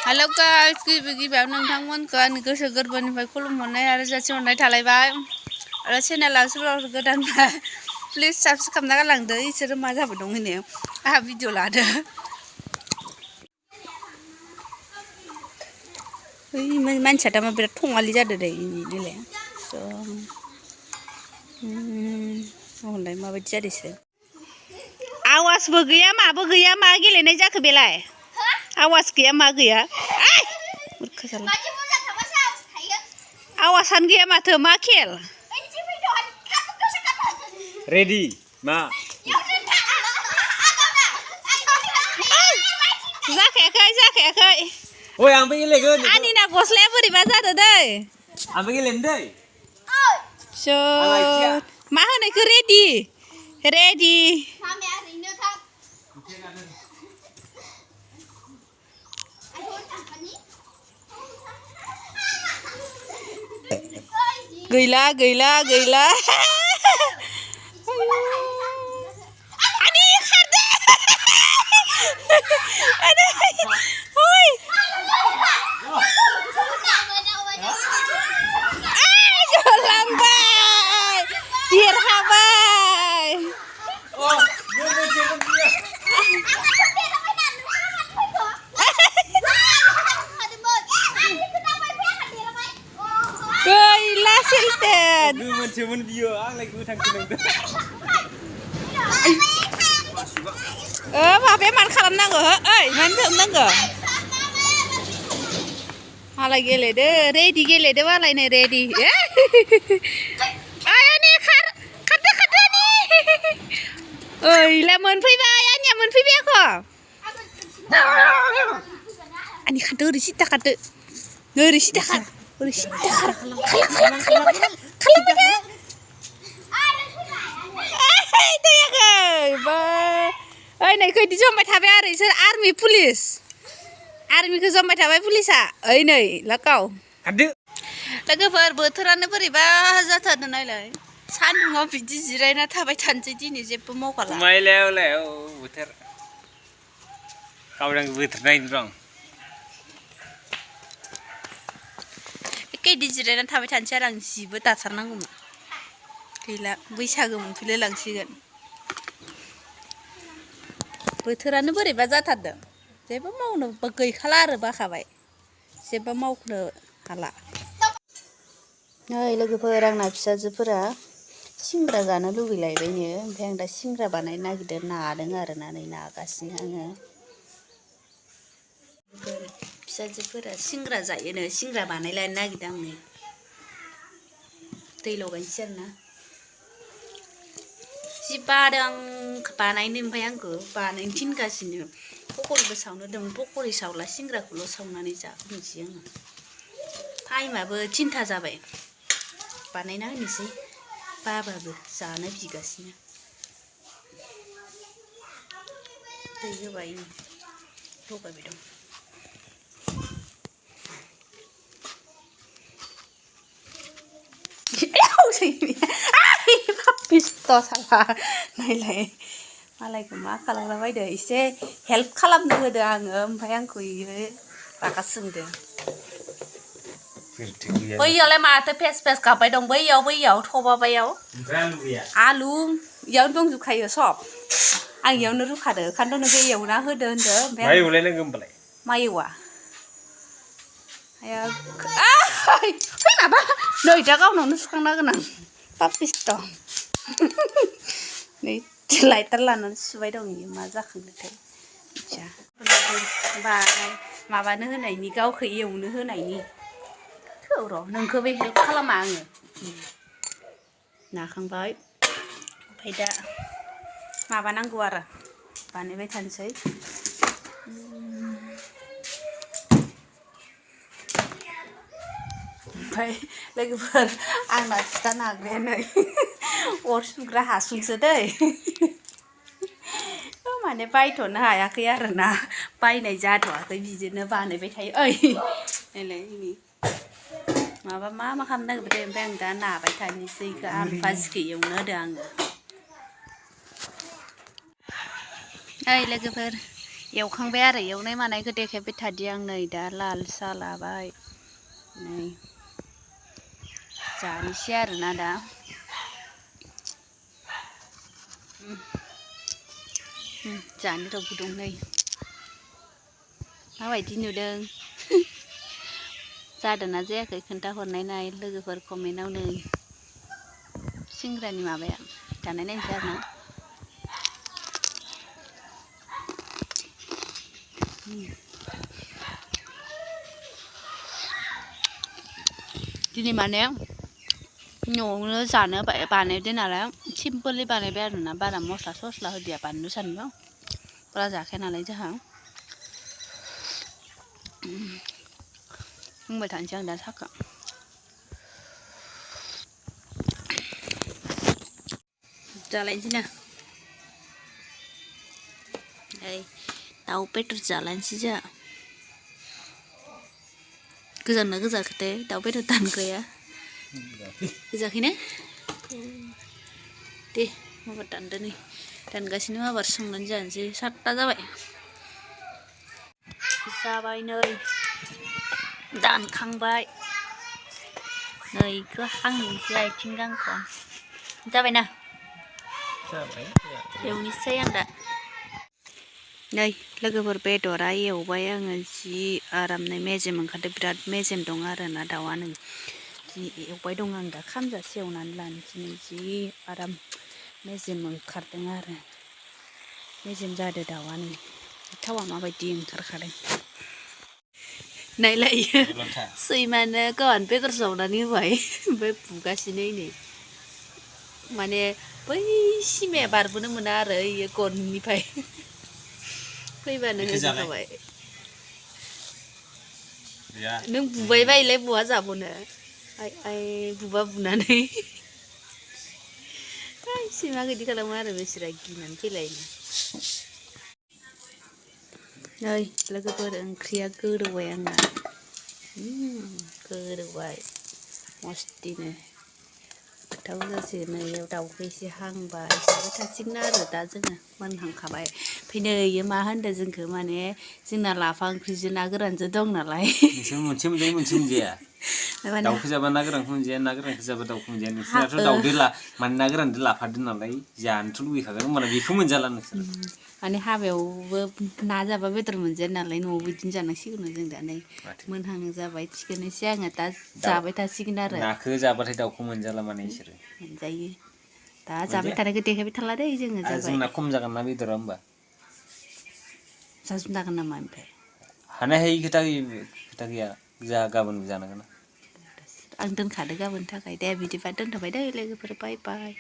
Halo guys, गिबियाव नोंथांमोनखौ आंनि गोसो गोरबोनिफ्राय खुलुमहरनाय आरो जासिहरनाय थालायबाय आरो चेनेला सोरबाफोर गोदानबा प्लिज साबस्क्राइब खालामना गालांदो इसोरो मा जाबाय दं होनो आंहा भिडिअ लादो ओइ मानसिया दा मा बिराद थङालि जादो दे इनिलाय हनलाय माबायदि जादोसो आवाजबो गैया माबो गैया मा गेलेनाय जाखो बेलाय आवाज गैया मा गैया आवाजानो गैया माथो मा खेल रेडी मा जाखायाखै ओइ आंबो गेलेगोन आंनिना गस्लाया बोरैबा जादो दै आंबो गेलेनो दै मा होनो इखो रेडी गैला आनि खारदो गलांबाय देरहाबाय गैला सेलटेन मोनसेमोन बियो आंलाय गोथांसो नंदों माबाया मानो खालामनांगौ ओइ मानो खालामनांगौ मालाय गेलेदो रेडि गेलेदो मालाय नै रेडि खारदो नि ओइला मोनफैबाय आंनिया मोनफैबाय आख' आंनि खारदो ओरै सिदा खारदो ओरै सिदा खार ओइ नैखौ इदि जमबाय थाबाय आरो इसोर आर्मि पुलिस आर्मिखौ जमबाय थाबाय पुलिसा ओइ नै लागाव लोगोफोर बोथोरानो बोरैबा जाथारदों नायलाय सान्दुङाव बिदि जिरायना थाबाय थानोसै दिनै जेबो मावखाला बोथोर गावदां बोथोर नायनो दं एखे जिरायना थाबाय थानोसै आरो आं जिबो दाथारनांगौमोन गैला बैसागो मोनफैलाय लांसिगोन बोथोरानो बोरैबा जाथारदों जेबो मावनो गैखाला आरो बाखाबाय जेबो मावनो हाला नै लोगोफोर आंना फिसाजोफोरा सिंग्रा जानो लुगैलायबायनो ओमफ्राय आं दा सिंग्रा बानायनो नागिरदों नादों आरो नै नागासिनो आङो फिसाजोफोरा सिंग्रा जायोनो सिंग्रा बानायलायनो नागिरदों आं नै दै लगायनोसै आरोना जि बादों आं बानायनो ओमफ्राय आंखौ बानायनो थिनगासिनो पकरिबो सावनो दं पकरि सावला सिंग्राखौल' सावनानै जाहोनोसै आङो टाइमाबो 3टा जाबाय बानायना होनोसै बाबाबो जानो बिगासिनो दै होबाय लगायबाय दं पिस्ता साला नायलाय मालायखौ मा खालामलाबायदो एसे हेल्प खालामनो होदो आङो ओमफ्राय आंखौ इयो रागा जोंदो बैयावलाय माथो फेस गाबबाय दं बैयाव थबाबायाव आलु इयावनो दंजोबखायो सब आं इयावनो रुखादो ओंखायनोथ' नोंखौ एवना होदो होनदो ओमफ्राय मा एवलायनांगौ होमबालाय मा एवा माबा नै दा गावनावनो सुखांना गोनां पापिस्त नै लाइटार लानानै सुबाय दं इयो मा जाखांदोंथाय मिथिया माबानो होनायनि गावखौ एवनो होनायनि थौ र' नोंखौबो हेल्प खालामा आङो नाखांबाय ओमफ्राय दा माबानांगौ आरो बानायबाय थानोसै ओमफ्राय लोगोफोर आंना फिथा नाग्राया नै अर सुग्रा हासुंसो दै माने बायथ'नो हायाखै आरोना बायनाय जाथ'वाखै बिदिनो बानायबाय थायो ओइ नायलाय माबा मा खालामनो नागिरबाय ओमफ्राय आं दा नाबाय थानोसै इखौ आलु भाजिखौ एवनो होदो आङो ओइ लोगोफोर एवखांबाय आरो एवनाय मानायखौ देखायबाय थादि आं नै दा लाल साहा लाबाय नै जानोसै आरोना दा जानो र' गुदुं नै माबायदि नुदों जादोंना जायाखै खोन्थाहरनाय नाय लोगोफोर कमेन्टआव नै सिंग्रानि माबाया जानाय नायनोसै आरोना दिनै माने न'आवनो जानो बानायदों नालाय सिम्पोलै बानायबाय आरोना बारा मस्ला सस्ला होदिया बानलु सानलु बारा जाखाया नालाय जोंहा बुंबाय थानोसै आं दा साखा जालायनोसै ना ओइ दाउ बेदर जालायनोसै जोंहा गोजांना गोजाखोथाय दाउ बेदर दानग्राया गोजाखैना दे माबार दानदो नै दानगासिनो माबार संनानै जानोसै 7ता जाबाय नै दानखांबाय नै इखौ हांनोसै आथिं गांखौ जाबायना एवनोसै आं दा नै लोगोफोर बेदरा एवबाय आङो जि आरामनो मेजेम ओंखारदों बिराद मेजेम दं आरोना दाउआ नै जि एवबाय दं आं दा खामजासे एवनानै लानोसै जि आराम मेजेम ओंखारदों आरो मेजेम जादों दाउआ नै थावा माबायदि ओंखारखादों नायलाय सैमानो गावहानो बेदर जावनानै होबाय ओमफ्राय बुगासिनो नै माने बै सिमाया बारबोनो मोना आरो इयो गननिफ्राय फैबानो होजाखाबाय नों बुबाय बायलाय बहा जाबनो आइ बुबा बुनानै सैमा गैदि खालामो आरो बेसोरा गिनानै फैलायनो नै लोगोफोर ओंख्रिया गोदौबाय आंना गोदौबाय मस्तिनो गोथाव जासिगोन नै इयाव दाउखौ एसे हांबाय जाबाय थासिगोन आरो दा जोङो मोनहांखाबाय ओमफ्राय नै इयो मा होनदों जोंखौ माने जोंना लाफा ओंख्रिजों ना गोरानजों दं नालाय नोंसोर मोनसे मोनजायो मोनसे मोनजाया दाउखौ जाबा ना गोरानखौ मोनजाया ना गोरानखौ जाबा दाउखौ मोनजाया नोंसोरनाथ' दाउदो माने ना गोरानजों लाफादों नालाय जानोथ' लुगैखागोन होमबाना बेखौ मोनजाला नोंसोर माने हाबायावबो ना जाबा बेदर मोनजाया नालाय न'आवबो बिदिनो जानांसिगोन जों दा नै मोनहां जाबाय थिखोनोसै आङो दा जाबाय थासिगोन आरो नाखौ जाबाथाय दाउखौ मोनजाला माने इसोरो मोनजायो दा जाबाय थानायखौ देखायबाय थाला दै जोङो जाबाय जोंना खम जागोन ना बेदरा होमबा जाजोबनो हागोन नामा ओमफ्राय हानाय हायि खोथा गैया जा गाबोनबो जानांगोन आं दोनखादो गाबोननि थाखाय दे बिदिबा दोनथ'बाय दै लोगोफोर बाय बाय